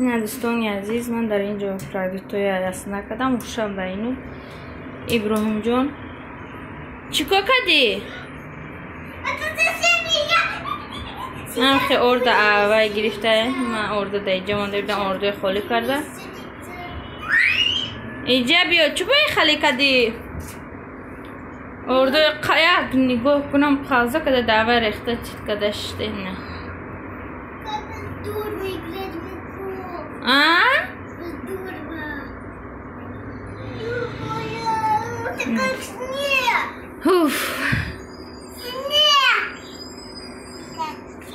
Ина дӯстони азиз, ман дар ин ҷо продуктҳои даст накардам, хушам ба ину. Иброҳимҷон, чӣ кор кардӣ? Ман хе орда авай гирифта, ман орда дар иҷа монда будам, ордои холӣ карда. Иҷа биё, чӣ бои холӣ кардӣ? Ордои як нигоҳ кунам, қалза карда давай рехта чит карда шишта ина. А? Здорово. Это как снег. Уф. Снег.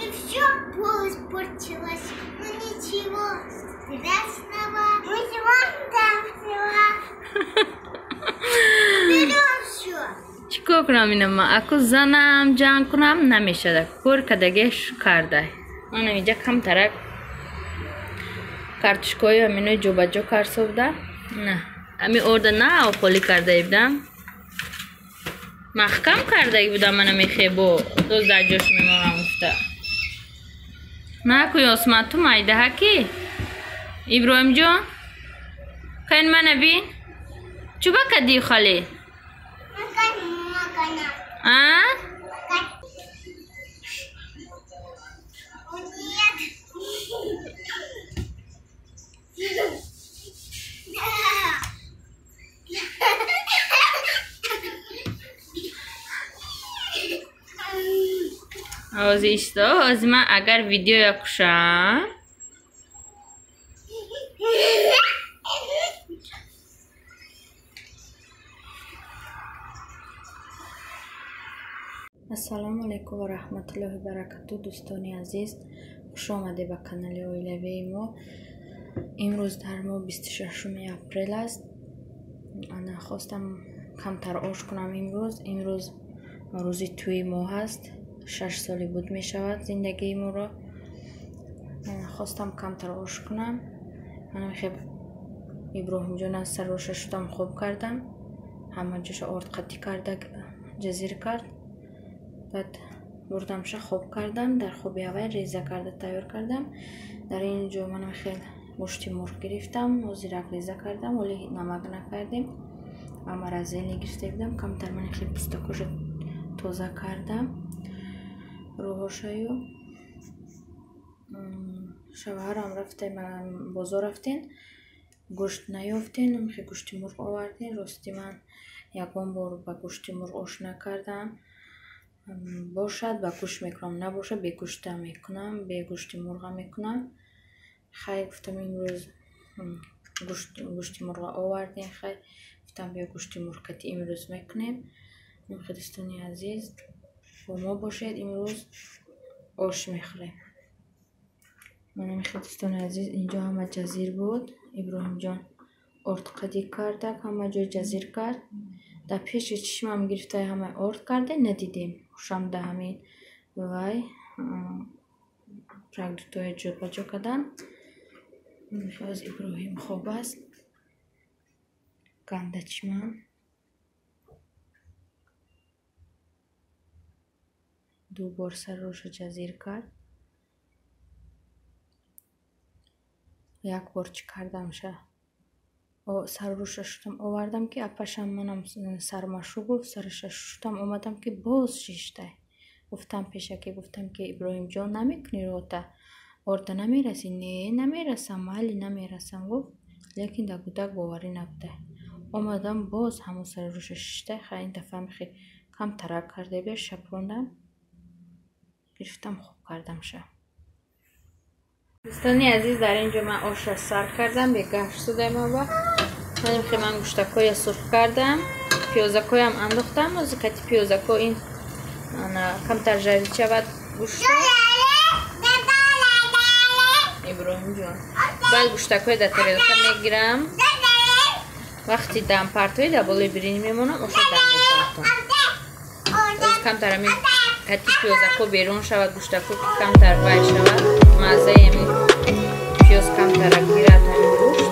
И все, пол испортилось. Ну ничего страшного. Мы там взяла. Берем все. Чикор кунам ина ма? Аку занам ҷанг кунам намешада. Кор кадагеш кардай. Ана иҷа камтарак картошкаҳои ҳамино ҷобаҷо карсовда. На, ами орда на холӣ карда будам. Маҳкам карда будам, мана мехебо. Доз дар ҷош мемонам гуфта. Накӯ Ёсман, ту майдаҳа ки? Иброҳимҷон, кайн мана бин. Чӯба кадӣ холӣ? А? Ҳозир исто, ҳозир ман агар видеоя кушам. Ассалому алайкум ва раҳматуллоҳи ва баракатуҳ, дӯстони азиз, хуш омадед ба канали оилавии мо. Имрӯз дар мо 26 апрел аст. Ана хостам камтар ош кунам имрӯз. Имрӯз рӯзи тӯи мо ҳаст. 6 соли буд мешавад зиндагии моро. Хостам камтар ош кунам. Мана хеб Иброҳимҷон аз сароша шудам, хоб кардам. Ҳама ҷоша орд қатӣ карда, ҷазир кард. Баъд бурдамша хоб кардам. Дар хоби аввал реза карда тайёр кардам. Дар ин ҷо мана хел гӯшти мурғ гирифтам, ҳозирак реза кардам, вале намак накардем. Ама разелни гирифта будам, камтар мана хел пустакоша тоза кардам. Рӯҳошаю шавҳарам рафтем, бозор рафтем, гӯшт наёфтем, хе гӯшти мурғ овардем. Рости ман ягон бор ба гӯшти мурғ ош накардам. Бошад ба гӯшт мекунам, набошад бегӯшта мекунам, бегӯшти мурға мекунам. Хай гуфтам имрӯз гӯшти мурға овардем, хай гуфтам биё гӯшти мурғ кати имрӯз мекунем. Дӯстони азиз, бо мо бошед, имрӯз ош мехӯрем. Манам дӯстони азиз, инҷо ҳама ҷазир буд. Иброҳимҷон орд қадӣ карда, ҳама ҷой ҷазир кард. Дар пеши чишмам гирифта ҳама орд карда, надидем. Хушам да ҳамин вай продуктҳои ҷобаҷо кардан. Боз Иброҳим хоб аст. Гандачиман. Ду бор сарроша ҷазир кард. Як бор чӣ кардамша? Сарруша шудам овардам ки апашам манам сармашу гуфт, сараша шудам омадам ки боз шиштай. Гуфтам пешакӣ, гуфтам ки Иброҳимҷон намекунӣ рота? Орда намерасӣ? Не, намерасам, майли намерасам гуфт. Лекин дар кӯдак боварӣ набуда. Омадам боз ҳамон сарруша шиштай. Хай ин дафъа мехе камтарак карда бия шапондам. Гирифтам хоб кардамша. Дӯстони азиз, дар ин ҷо ман ошро сар кардам, бегашт шудаем ава. Маним ман гӯштакҳоя сурх кардам, пиёзакҳоям андохтам. Ҳозир кати пиёзакҳо ин камтар жарид шавад гӯшт. Иброҳимҷон, баъд гӯштакҳоя дар тарелка мегирам. Вақти дампартои дар болои биринҷ мемонам, оша дам мепартом. Ҳозир камтар ҳамин кати пиёзакҳо берун шавад, гӯштакҳо ки камтар вай шавад, маззаи ҳамин пиёз камтара гирад ҳамин гӯшт.